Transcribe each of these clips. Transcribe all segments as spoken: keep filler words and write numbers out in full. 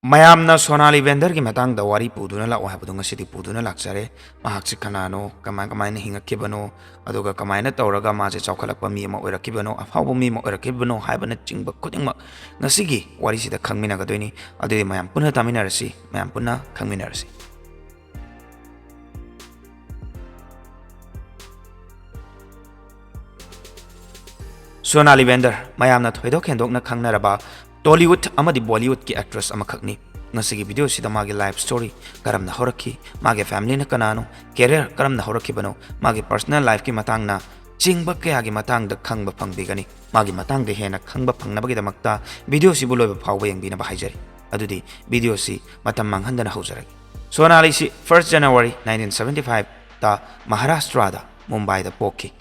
ꯃꯌꯥꯝꯅ ꯁꯣꯅꯥꯂꯤ ꯕꯦꯟꯗꯔꯒꯤ ꯃꯇꯥꯡꯗ ꯋꯥꯔꯤ ꯄꯨꯗꯨꯅ ꯂꯥꯛꯑꯣ ꯍꯥꯏꯕꯗꯨ ꯉꯁꯤꯗꯤ ꯄꯨꯗꯨꯅ ꯂꯥꯛꯆꯔꯦ꯫ ꯃꯍꯥꯛꯁꯤ ꯀꯅꯥꯅꯣ, ꯀꯃꯥꯏ ꯀꯃꯥꯏꯅ ꯍꯤꯡꯉꯛꯈꯤꯕꯅꯣ, ꯑꯗꯨꯒ ꯀꯃꯥꯏꯅ ꯇꯧꯔꯒ ꯃꯥꯁꯦ ꯆꯥꯎꯈꯠꯂꯛꯄ ꯃꯤ ꯑꯃ ꯑꯣꯏꯔꯛꯈꯤꯕꯅꯣ, ꯑꯐꯥꯎꯕ ꯃꯤ ꯑꯃ ꯑꯣꯏꯔꯛꯈꯤꯕꯅꯣ ꯍꯥꯏꯕꯅꯆꯤꯡꯕ ꯈꯨꯗꯤꯡꯃꯛ ꯉꯁꯤꯒꯤ ꯋꯥꯔꯤꯁꯤꯗ ꯈꯪꯃꯤꯟꯅꯒꯗꯣꯏꯅꯤ꯫ ꯑꯗꯨꯗꯤ ꯃꯌꯥꯝ ꯄꯨꯟꯅ ꯇꯥꯃꯤꯟꯅꯔꯁꯤ, ꯃꯌꯥꯝ ꯄꯨꯟꯅ ꯈꯪꯃꯤꯟꯅꯔꯁꯤ꯫ ꯁꯣꯅꯥꯂꯤ ꯕꯦꯟꯗꯔ, ꯃꯌꯥꯝꯅ ꯊꯣꯏꯗꯣꯛ ꯍꯦꯟꯗꯣꯛꯅ ꯈꯪꯅꯔꯕ ꯇꯣꯂꯤꯋꯨꯗ ꯑꯃꯗꯤ ꯕꯣꯂꯤꯋꯨꯗꯀꯤ ꯑꯦꯛꯇ꯭ꯔꯦꯁ ꯑꯃꯈꯛꯅꯤ꯫ ꯉꯁꯤꯒꯤ ꯚꯤꯗꯤꯑꯣꯁꯤꯗ ꯃꯥꯒꯤ ꯂꯥꯏꯐ ꯁ꯭ꯇꯣꯔꯤ, ꯀꯔꯝꯅ ꯍꯧꯔꯛꯈꯤ, ꯃꯥꯒꯤ ꯐꯦꯃꯤꯂꯤꯅ ꯀꯅꯥꯅꯣ, ꯀꯦꯔꯤꯌꯔ ꯀꯔꯝꯅ ꯍꯧꯔꯛꯈꯤꯕꯅꯣ, ꯃꯥꯒꯤ ꯄꯔꯁꯣꯅꯦꯜ ꯂꯥꯏꯐꯀꯤ ꯃꯇꯥꯡꯅ ꯆꯤꯡꯕ ꯀꯌꯥꯒꯤ ꯃꯇꯥꯡꯗ ꯈꯪꯕ ꯐꯪꯕꯤꯒꯅꯤ꯫ ꯃꯥꯒꯤ ꯃꯇꯥꯡꯗ ꯍꯦꯟꯅ ꯈꯪꯕ ꯐꯪꯅꯕꯒꯤꯗꯃꯛꯇ ꯚꯤꯗꯤꯑꯣꯁꯤꯕꯨ ꯂꯣꯏꯕ ꯐꯥꯎꯕ ꯌꯦꯡꯕꯤꯅꯕ ꯍꯥꯏꯖꯔꯤ꯫ ꯑꯗꯨꯗꯤ ꯚꯤꯗꯤꯑꯣꯁꯤ ꯃꯇꯝ ꯃꯥꯡꯍꯟꯗꯅ ꯍꯧꯖꯔꯒꯦ꯫ ꯁꯣꯅꯥꯂꯤꯁꯤ first January nineteen seventy five ꯇ ꯃꯍꯥꯔꯥꯁꯇ꯭ꯔꯥꯗ ꯃꯨꯝꯕꯥꯏꯗ ꯄꯣꯛꯈꯤ꯫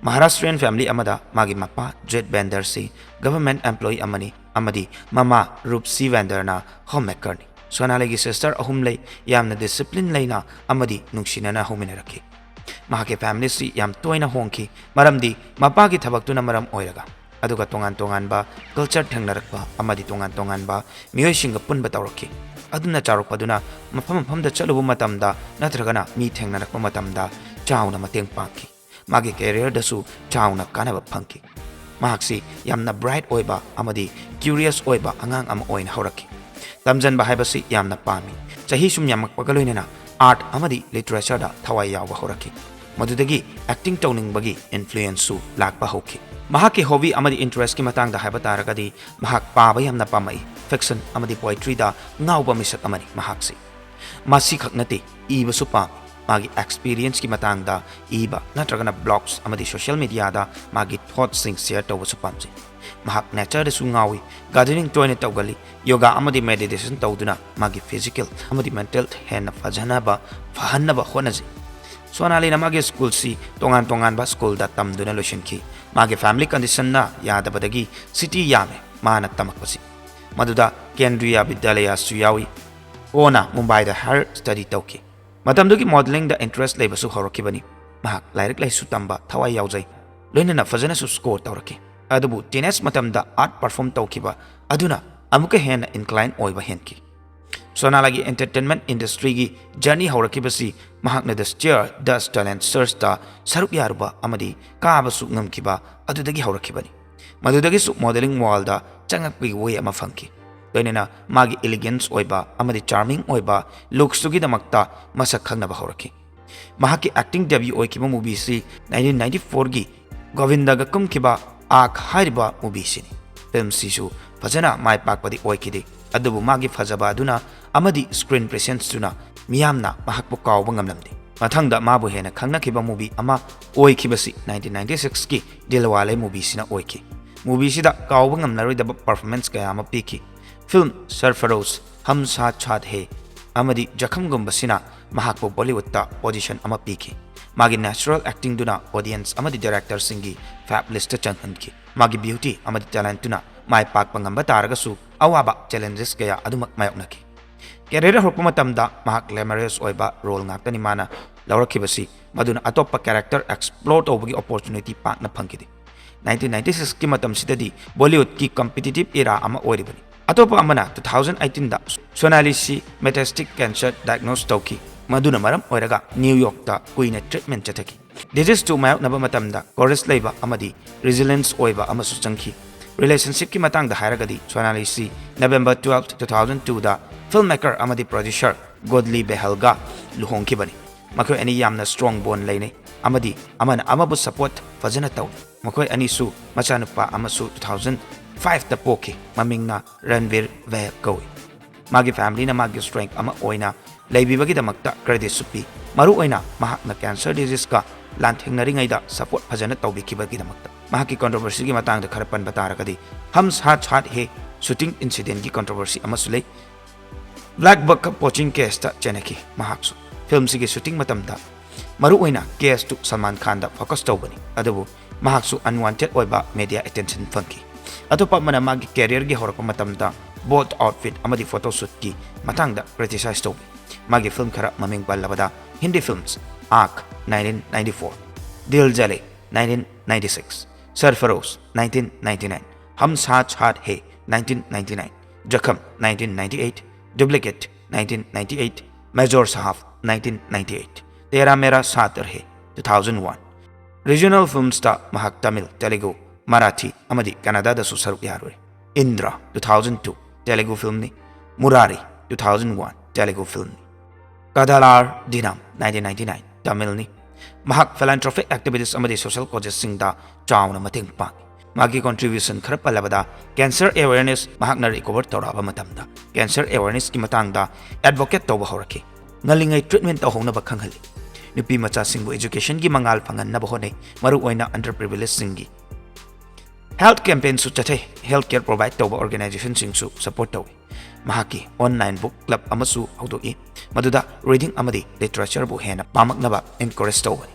ꯃꯍꯥꯔꯥꯁꯇ꯭ꯔꯤꯌꯟ ꯐꯦꯃꯤꯂꯤ ꯑꯃꯗ ꯃꯥꯒꯤ ꯃꯄꯥ ꯖꯦꯠ ꯕꯦꯟꯗꯔꯁꯤ ꯒꯚꯔꯟꯃꯦꯟꯠ ꯑꯦꯝꯄ꯭ꯂꯣꯌꯤ ꯑꯃꯅꯤ ꯑꯃꯗꯤ ꯃꯃꯥ ꯔꯨꯞꯁꯤ ꯕꯦꯟꯗꯔꯅ ꯍꯣꯝ ꯃꯦꯀꯔꯅꯤ꯫ ꯁꯣꯅꯥꯂꯤꯒꯤ ꯁꯤꯁꯇꯔ ꯑꯍꯨꯝ ꯂꯩ, ꯌꯥꯝꯅ ꯗꯤꯁꯤꯄ꯭ꯂꯤꯟ ꯂꯩꯅ ꯑꯃꯗꯤ ꯅꯨꯡꯁꯤꯅꯅ ꯍꯧꯃꯤꯟꯅꯔꯛꯈꯤ꯫ ꯃꯍꯥꯛꯀꯤ ꯐꯦꯃꯤꯂꯤꯁꯤ ꯌꯥꯝ ꯇꯣꯏꯅ ꯍꯣꯡꯈꯤ, ꯃꯔꯝꯗꯤ ꯃꯄꯥꯒꯤ ꯊꯕꯛꯇꯨꯅ ꯃꯔꯝ ꯑꯣꯏꯔꯒ, ꯑꯗꯨꯒ ꯇꯣꯉꯥꯟ ꯇꯣꯉꯥꯟꯕ ꯀꯜꯆꯔ ꯊꯦꯡꯅꯔꯛꯄ ꯑꯃꯗꯤ ꯇꯣꯉꯥꯟ ꯇꯣꯉꯥꯟꯕ ꯃꯤꯑꯣꯏꯁꯤꯡꯒ ꯄꯨꯟꯕ ꯇꯧꯔꯛꯈꯤ꯫ ꯑꯗꯨꯅ ꯆꯥꯎꯔꯛꯄꯗꯨꯅ ꯃꯐꯝ ꯃꯐꯝꯗ ꯆꯠꯂꯨꯕ ꯃꯇꯝꯗ ꯅꯠꯇ꯭ꯔꯒꯅ ꯃꯤ ꯊꯦꯡꯅꯔꯛꯄ ꯃꯇꯝꯗ ꯆꯥꯎꯅ ꯃꯇꯦꯡ ꯄꯥꯡꯈꯤ꯫ ꯃꯥꯒꯤ ꯀꯦꯔꯤꯌꯔꯗꯁꯨ ꯆꯥꯎꯅ ꯀꯥꯟꯅꯕ ꯐꯪꯈꯤ꯫ ꯃꯍꯥꯛꯁꯤ ꯌꯥꯝꯅ ꯕ꯭ꯔꯥꯏꯠ ꯑꯣꯏꯕ ꯑꯃꯗꯤ ꯀ꯭ꯌꯨꯔꯤꯌꯁ ꯑꯣꯏꯕ ꯑꯉꯥꯡ ꯑꯃ ꯑꯣꯏꯅ ꯍꯧꯔꯛꯈꯤ꯫ ꯇꯝꯖꯟꯕ ꯍꯥꯏꯕꯁꯤ ꯌꯥꯝꯅ ꯄꯥꯝꯃꯤ꯫ ꯆꯍꯤ ꯁꯨꯝ ꯌꯥꯝꯃꯛꯄꯒ ꯂꯣꯏꯅꯅ ꯑꯥꯔꯠ ꯑꯃꯗꯤ ꯂꯤꯇꯔꯦꯆꯔꯗ ꯊꯋꯥꯏ ꯌꯥꯎꯕ ꯍꯧꯔꯛꯈꯤ꯫ ꯃꯗꯨꯗꯒꯤ ꯑꯦꯛꯇꯤꯡ ꯇꯧꯅꯤꯡꯕꯒꯤ ꯏꯟꯐ꯭ꯂꯨꯌꯦꯟꯁꯁꯨ ꯂꯥꯛꯄ ꯍꯧꯈꯤ꯫ ꯃꯍꯥꯛꯀꯤ ꯍꯣꯕꯤ ꯑꯃꯗꯤ ꯏꯟꯇꯔꯦꯁꯀꯤ ꯃꯇꯥꯡꯗ ꯍꯥꯏꯕ ꯇꯥꯔꯒꯗꯤ, ꯃꯍꯥꯛ ꯄꯥꯕ ꯌꯥꯝꯅ ꯄꯥꯝꯃꯛꯏ꯫ ꯐꯤꯛꯁꯟ ꯑꯃꯗꯤ ꯄꯣꯏꯇ꯭ꯔꯤꯗ ꯉꯥꯎꯕ ꯃꯤꯁꯛ ꯑꯃꯅꯤ ꯃꯍꯥꯛꯁꯤ꯫ ꯃꯁꯤꯈꯛ ꯅꯠꯇꯦ, ꯏꯕꯁꯨ ꯄꯥꯝꯃꯤ꯫ ꯃꯥꯒꯤ ꯑꯦꯛꯁꯄꯤꯔꯤꯌꯦꯟꯁꯀꯤ ꯃꯇꯥꯡꯗ ꯏꯕ ꯅꯠꯇ꯭ꯔꯒꯅ ꯕ꯭ꯂꯣꯒꯁ ꯑꯃꯗꯤ ꯁꯣꯁꯤꯌꯦꯜ ꯃꯤꯗꯤꯌꯥꯗ ꯃꯥꯒꯤ ꯊꯣꯠꯁꯤꯡ ꯁꯦꯌꯔ ꯇꯧꯕꯁꯨ ꯄꯥꯝꯖꯩ꯫ ꯃꯍꯥꯛ ꯅꯦꯆꯔꯗꯁꯨ ꯉꯥꯎꯏ, ꯒꯥꯔꯗꯦꯅꯤꯡ ꯇꯣꯏꯅ ꯇꯧꯒꯜꯂꯤ, ꯌꯣꯒꯥ ꯑꯃꯗꯤ ꯃꯦꯗꯤꯇꯦꯁꯟ ꯇꯧꯗꯨꯅ ꯃꯥꯒꯤ ꯐꯤꯖꯤꯀꯦꯜ ꯑꯃꯗꯤ ꯃꯦꯟꯇꯦꯜ ꯍꯦꯟꯅ ꯐꯖꯅꯕ, ꯐꯍꯟꯅꯕ ꯍꯣꯠꯅꯖꯩ꯫ ꯁꯣꯅꯥꯂꯤꯅ ꯃꯥꯒꯤ ꯁ꯭ꯀꯨꯜꯁꯤ ꯇꯣꯉꯥꯟ ꯇꯣꯉꯥꯟꯕ ꯁ꯭ꯀꯨꯜꯗ ꯇꯝꯗꯨꯅ ꯂꯣꯏꯁꯤꯟꯈꯤ꯫ ꯃꯥꯒꯤ ꯐꯦꯃꯤꯂꯤ ꯀꯟꯗꯤꯁꯟꯅ ꯌꯥꯗꯕꯗꯒꯤ ꯁꯤꯇꯤ ꯌꯥꯝꯃꯦ ꯃꯥꯅ ꯇꯝꯃꯛꯄꯁꯤ꯫ ꯃꯗꯨꯗ ꯀꯦꯟꯗ꯭ꯔꯤꯌꯥ ꯕꯤꯗ꯭ꯌꯥꯂꯌꯥꯁꯨ ꯌꯥꯎꯏ꯫ ꯀꯣꯟꯅ ꯃꯨꯝꯕꯥꯏꯗ ꯍꯥꯌꯔ ꯁ꯭ꯇꯗꯤ ꯇꯧꯈꯤ꯫ ꯃꯇꯝꯗꯨꯒꯤ ꯃꯣꯗꯦꯂꯤꯡꯗ ꯏꯟꯇꯔꯦꯁ ꯂꯩꯕꯁꯨ ꯍꯧꯔꯛꯈꯤꯕꯅꯤ꯫ ꯃꯍꯥꯛ ꯂꯥꯏꯔꯤꯛ ꯂꯥꯏꯁꯨ ꯇꯝꯕ ꯊꯋꯥꯏ ꯌꯥꯎꯖꯩ, ꯂꯣꯏꯅꯅ ꯐꯖꯅꯁꯨ ꯁ꯭ꯀꯣꯔ ꯇꯧꯔꯛꯈꯤ꯫ ꯑꯗꯨꯕꯨ ꯇꯤꯅꯦꯖ ꯃꯇꯝꯗ ꯑꯥꯔꯠ ꯄꯔꯐꯣꯔꯝ ꯇꯧꯈꯤꯕ ꯑꯗꯨꯅ ꯑꯃꯨꯛꯀ ꯍꯦꯟꯅ ꯏꯟꯀ꯭ꯂꯥꯏꯟ ꯑꯣꯏꯕ ꯍꯦꯟꯈꯤ꯫ ꯁꯣꯅꯥꯂꯥꯒꯤ entertainment industryꯒꯤ journey ꯍꯧꯔꯛꯈꯤꯕꯁꯤ ꯃꯍꯥꯛꯅ The Star Dust Talent Searchꯇ ꯁꯔꯨꯛ ꯌꯥꯔꯨꯕ ꯑꯃꯗꯤ ꯀꯥꯕꯁꯨ ꯉꯝꯈꯤꯕ ꯑꯗꯨꯗꯒꯤ ꯍꯧꯔꯛꯈꯤꯕꯅꯤ꯫ ꯃꯗꯨꯗꯒꯤꯁꯨ modelling worldꯇ ꯆꯪꯉꯛꯄꯒꯤ way ꯑꯃ ꯐꯪꯈꯤ꯫ ꯂꯣꯏꯅꯅ ꯃꯥꯒꯤ elegance ꯑꯣꯏꯕ ꯑꯃꯗꯤ charming ꯑꯣꯏꯕ looksꯇꯨꯒꯤꯗꯃꯛꯇ ꯃꯁꯛ ꯈꯪꯅꯕ ꯍꯧꯔꯛꯈꯤ꯫ ꯃꯍꯥꯛꯀꯤ acting debut ꯑꯣꯏꯈꯤꯕ movieꯁꯤ nineteen ninety fourꯒꯤ ꯒꯣꯕꯤꯟꯗꯒ ꯀꯨꯝꯈꯤꯕ ꯑꯥꯒ ꯍꯥꯏꯔꯤꯕ movieꯁꯤꯅꯤ꯫ Filmꯁꯤꯁꯨ ꯐꯖꯅ ꯃꯥꯏ ꯄꯥꯛꯄꯗꯤ ꯑꯣꯏꯈꯤꯗꯦ, ꯑꯗꯨꯕꯨ ꯃꯥꯒꯤ ꯐꯖꯕ ꯑꯗꯨꯅ ꯑꯃꯗꯤ screen presenceꯇꯨꯅ ꯃꯤꯌꯥꯝꯅ ꯃꯍꯥꯛꯄꯨ ꯀꯥꯎꯕ ꯉꯝꯂꯝꯗꯦ꯫ ꯃꯊꯪꯗ ꯃꯥꯕꯨ ꯍꯦꯟꯅ ꯈꯪꯅꯈꯤꯕ movie ꯑꯃ ꯑꯣꯏꯈꯤꯕꯁꯤ nineteen ninety sixꯀꯤ ꯗꯤꯜꯋꯥꯂꯦ movieꯁꯤꯅ ꯑꯣꯏꯈꯤ꯫ Movieꯁꯤꯗ ꯀꯥꯎꯕ ꯉꯝꯂꯔꯣꯏꯗꯕ performance ꯀꯌꯥ ꯑꯃ ꯄꯤꯈꯤ꯫ Film Sarfarosh, Hum Saath Saath Hain ꯑꯃꯗꯤ ꯖꯈꯝꯒꯨꯝꯕꯁꯤꯅ ꯃꯍꯥꯛꯄꯨ Bollywoodꯇ position ꯑꯃ ꯄꯤꯈꯤ꯫ ꯃꯥꯒꯤ natural actingꯗꯨꯅ audience ꯑꯃꯗꯤ directorꯁꯤꯡꯒꯤ fab listꯇ ꯆꯪꯍꯟꯈꯤ꯫ ꯃꯥꯒꯤ beauty ꯑꯃꯗꯤ talentꯇꯨꯅ ꯃꯥꯏ ꯄꯥꯛꯄ ꯉꯝꯕ ꯇꯥꯔꯒꯁꯨ, ꯑꯋꯥꯕ challenges ꯀꯌꯥ ꯑꯗꯨꯃꯛ ꯃꯥꯌꯣꯛꯅꯈꯤ꯫ Career ꯍꯧꯔꯛꯄ ꯃꯇꯝꯗ ꯃꯍꯥꯛ glamorous ꯑꯣꯏꯕ role ꯉꯥꯛꯇꯅꯤ ꯃꯥꯅ ꯂꯧꯔꯛꯈꯤꯕꯁꯤ, ꯃꯗꯨꯅ ꯑꯇꯣꯞꯄ character explore ꯇꯧꯕꯒꯤ opportunity ꯄꯥꯛꯅ ꯐꯪꯈꯤꯗꯦ꯫ Nineteen ninety sixꯀꯤ ꯃꯇꯝꯁꯤꯗꯗꯤ Bollywoodꯀꯤ competitive era ꯑꯃ ꯑꯣꯏꯔꯤꯕꯅꯤ꯫ ꯑꯇꯣꯞꯄ ꯑꯃꯅ two thousand eighteenꯗ ꯁꯣꯅꯥꯂꯤꯁꯤ metastatic cancer diagnose ꯇꯧꯈꯤ, ꯃꯗꯨꯅ ꯃꯔꯝ ꯑꯣꯏꯔꯒ New Yorkꯇ ꯀꯨꯏꯅ treatment ꯆꯠꯊꯈꯤ꯫ Diseaseꯇꯨ ꯃꯥꯌꯣꯛꯅꯕ ꯃꯇꯝꯗ courage ꯂꯩꯕ ꯑꯃꯗꯤ resilience ꯑꯣꯏꯕ ꯑꯃꯁꯨ ꯆꯪꯈꯤ꯫ Relationshipꯀꯤ ꯃꯇꯥꯡꯗ ꯍꯥꯏꯔꯒꯗꯤ, ꯁꯣꯅꯥꯂꯤꯁꯤ November twelfth, two thousand twoꯗ filmmaker ꯑꯃꯗꯤ producer Godly Bahalga ꯂꯨꯍꯣꯡꯈꯤꯕꯅꯤ꯫ ꯃꯈꯣꯏ ꯑꯅꯤ ꯌꯥꯝꯅ strong bond ꯂꯩꯅꯩ ꯑꯃꯗꯤ ꯑꯃꯅ ꯑꯃꯕꯨ support ꯐꯖꯅ ꯇꯧꯏ꯫ ꯃꯈꯣꯏ ꯑꯅꯤꯁꯨ ꯃꯆꯥꯅꯨꯄꯥ ꯑꯃꯁꯨ two thousand fiveꯇ ꯄꯣꯛꯈꯤ꯫ ꯃꯃꯤꯡꯅ ꯔꯟꯕꯤꯔ ꯕꯦꯍꯜ ꯀꯧꯏ꯫ ꯃꯥꯒꯤ familyꯅ ꯃꯥꯒꯤ strength ꯑꯃ ꯑꯣꯏꯅ ꯂꯩꯕꯤꯕꯒꯤꯗꯃꯛꯇ creditꯁꯨ ꯄꯤ꯫ ꯃꯔꯨꯑꯣꯏꯅ ꯃꯍꯥꯛꯅ cancer diseaseꯀ ꯂꯥꯟꯊꯦꯡꯅꯔꯤꯉꯩꯗ support ꯐꯖꯅ ꯇꯧꯕꯤꯈꯤꯕꯒꯤꯗꯃꯛꯇ꯫ ꯃꯍꯥꯛꯀꯤ controversyꯒꯤ ꯃꯇꯥꯡꯗ ꯈꯔ ꯄꯟꯕ ꯇꯥꯔꯒꯗꯤ, Hum Saath Saath Hain shooting incidentꯀꯤ controversy ꯑꯃꯁꯨ ꯂꯩ꯫ Black Buck poaching caseꯇ ꯆꯦꯟꯅꯈꯤ꯫ ꯃꯍꯥꯛꯁꯨ filmꯁꯤꯒꯤ shooting ꯃꯇꯝꯗ ꯃꯔꯨꯑꯣꯏꯅ caseꯇꯨ ꯁꯜꯃꯥꯟ ꯈꯥꯟꯗ focus ꯇꯧꯕꯅꯤ, ꯑꯗꯨꯕꯨ ꯃꯍꯥꯛꯁꯨ unwanted ꯑꯣꯏꯕ media attention ꯐꯪꯈꯤ꯫ ꯑꯇꯣꯞꯄ ꯑꯃꯅ ꯃꯥꯒꯤ careerꯒꯤ ꯍꯧꯔꯛꯄ ꯃꯇꯝꯗ bold outfit ꯑꯃꯗꯤ photoshootꯀꯤ ꯃꯇꯥꯡꯗ criticize ꯇꯧꯈꯤ꯫ ꯃꯥꯒꯤ film ꯈꯔ ꯃꯃꯤꯡ ꯄꯜꯂꯕꯗ, Hindi films, Aankh, nineteen ninety-four, Dil Jale, nineteen ninety-six, Sarfarosh, nineteen ninety-nine, Hum Saath Saath Hain, nineteen ninety-nine, Zakham, nineteen ninety-eight, Duplicate nineteen ninety-eight, Major Sahab nineteen ninety-eight, Tera Mera Saath Rahe two thousand one. Regional filmsꯇ ꯃꯍꯥꯛ Tamil, Telugu, Marathi ꯑꯃꯗꯤ Kannadaꯗꯁꯨ ꯁꯔꯨꯛ ꯌꯥꯔꯨꯔꯦ꯫ Indra two thousand two Telugu filmꯅꯤ, Murari two thousand one Telugu filmꯅꯤ, Kadalur Dinam nineteen ninety-nine Tamilꯅꯤ꯫ ꯃꯍꯥꯛ philanthropic activities ꯑꯃꯗꯤ social causeꯁꯤꯡꯗ ꯆꯥꯎꯅ ꯃꯇꯦꯡ ꯄꯥꯡꯏ꯫ ꯃꯥꯒꯤ contribution ꯈꯔ ꯄꯜꯂꯕꯗ, cancer awareness ꯃꯍꯥꯛꯅ recover ꯇꯧꯔꯛꯑꯕ ꯃꯇꯝꯗ cancer awarenessꯀꯤ ꯃꯇꯥꯡꯗ advocate ꯇꯧꯕ ꯍꯧꯔꯛꯈꯤ꯫ ꯉꯜꯂꯤꯉꯩ treatment ꯇꯧꯍꯧꯅꯕ ꯈꯪꯍꯜꯂꯤ꯫ ꯅꯨꯄꯤ ꯃꯆꯥꯁꯤꯡꯕꯨ educationꯒꯤ ꯃꯉꯥꯜ ꯐꯪꯍꯟꯅꯕ ꯍꯣꯠꯅꯩ, ꯃꯔꯨꯑꯣꯏꯅ underprivilegedꯁꯤꯡꯒꯤ꯫ Health campaignꯁꯨ ꯆꯠꯊꯩ, health care provide ꯇꯧꯕ organizationꯁꯤꯡꯁꯨ support ꯇꯧꯏ꯫ ꯃꯍꯥꯛꯀꯤ online book club ꯑꯃꯁꯨ ꯍꯧꯗꯣꯛꯏ, ꯃꯗꯨꯗ reading ꯑꯃꯗꯤ literatureꯕꯨ ꯍꯦꯟꯅ ꯄꯥꯝꯃꯛꯅꯕ encourage ꯇꯧꯕꯅꯤ꯫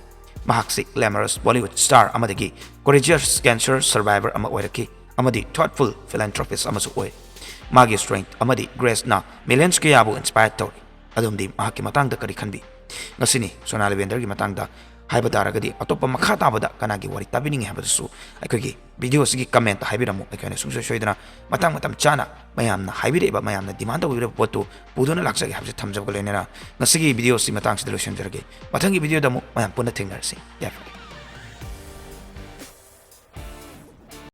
ꯃꯍꯥꯛꯁꯤ glamorous Bollywood star ꯑꯃꯗꯒꯤ courageous cancer survivor ꯑꯃ ꯑꯣꯏꯔꯛꯈꯤ ꯑꯃꯗꯤ thoughtful philanthropist ꯑꯃꯁꯨ ꯑꯣꯏ꯫ ꯃꯥꯒꯤ strength ꯑꯃꯗꯤ graceꯅ millions ꯀꯌꯥꯕꯨ inspire ꯇꯧꯔꯤ꯫ ꯑꯗꯣꯝꯗꯤ ꯃꯍꯥꯛꯀꯤ ꯃꯇꯥꯡꯗ ꯀꯔꯤ ꯈꯟꯕꯤ? ꯉꯁꯤꯅꯤ ꯁꯣꯅꯥꯂꯤ ꯕꯦꯟꯗꯔꯒꯤ ꯃꯇꯥꯡꯗ ꯍꯥꯏꯕ ꯇꯥꯔꯒꯗꯤ, ꯑꯇꯣꯞꯄ ꯃꯈꯥ ꯇꯥꯕꯗ ꯀꯅꯥꯒꯤ ꯋꯥꯔꯤ ꯇꯥꯕꯤꯅꯤꯡꯉꯤ ꯍꯥꯏꯕꯗꯨꯁꯨ ꯑꯩꯈꯣꯏꯒꯤ video ꯑꯁꯤꯒꯤ commentꯇ ꯍꯥꯏꯕꯤꯔꯝꯃꯨ꯫ ꯑꯩꯈꯣꯏꯅ ꯁꯨꯡꯁꯣꯏ ꯁꯣꯏꯗꯅ ꯃꯇꯥꯡ ꯃꯇꯝ ꯆꯥꯅ ꯃꯌꯥꯝꯅ ꯍꯥꯏꯕꯤꯔꯛꯏꯕ, ꯃꯌꯥꯝꯅ demand ꯇꯧꯕꯤꯔꯤꯕ ꯄꯣꯠꯇꯨ ꯄꯨꯗꯨꯅ ꯂꯥꯛꯆꯒꯦ ꯍꯥꯏꯕꯁꯤ ꯊꯝꯖꯕꯒ ꯂꯣꯏꯅꯅ ꯉꯁꯤꯒꯤ video ꯑꯁꯤ ꯃꯇꯥꯡꯁꯤꯗ ꯂꯣꯏꯁꯤꯟꯖꯔꯒꯦ꯫ ꯃꯊꯪꯒꯤ videoꯗ ꯑꯃꯨꯛ ꯃꯌꯥꯝ ꯄꯨꯟꯅ ꯊꯦꯡꯅꯔꯁꯤ꯫ ꯌꯥꯏꯐꯔꯦ꯫